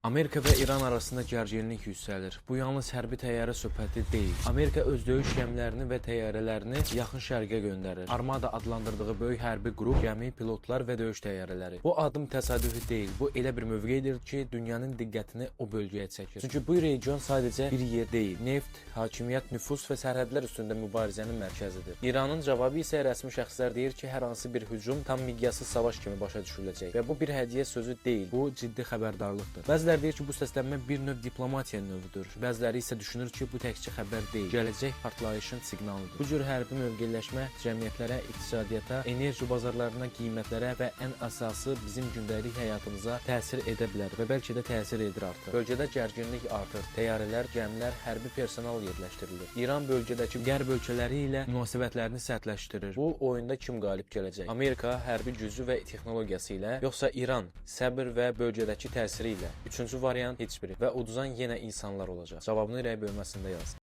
Amerika və İran arasında gərginlik yüksəlir. Bu yalnız hərbi təyyarə söhbəti deyil. Amerika öz döyüş gəmilərini və təyyarələrini Yaxın Şərqə göndərir. Armada adlandırdığı böyük hərbi qrup, gəmi, pilotlar və döyüş təyyarələri. Bu addım təsadüfi deyil. Bu elə bir mövqedir ki, dünyanın diqqətini o bölgəyə çəkir. Çünki bu region sadəcə bir yer deyil. Neft, hakimiyyət, nüfuz və sərhədlər üstündə mübarizənin mərkəzidir. İranın cavabı isə rəsmi şəxslər deyir ki, hər hansı bir hücum tam miqyassız savaş kimi başa düşüləcək və bu bir hədiyyə sözü deyil. Bu ciddi xəbərdarlıqdır. Bəziləri deyir ki, bu səslənmə bir növ diplomatiya növüdür. Bəziləri isə düşünür ki, bu təkcə xəbər deyil, gələcək partlayışın siqnalıdır. Bu cür hərbi mövqeləşmə cəmiyyətlərə, iqtisadiyyata, enerji bazarlarına, qiymətlərə və ən əsası bizim gündəlik həyatımıza təsir edə bilər və bəlkə də təsir edir artıq. Bölgədə gərginlik artır. Təyyarələr, gəmilər, hərbi personal yerləşdirilir. İran bölgədəki qərb ölkələri ilə münasibətlərini sərtləşdirir. Bu oyunda kim qalib gələcək? Amerika hərbi gücü və texnologiyası ilə, yoxsa İran səbir və bölgədəki təsiri ilə? Üçüncü variant heç biri və uduzan yenə insanlar olacaq. Cavabını rəy bölməsində yaz.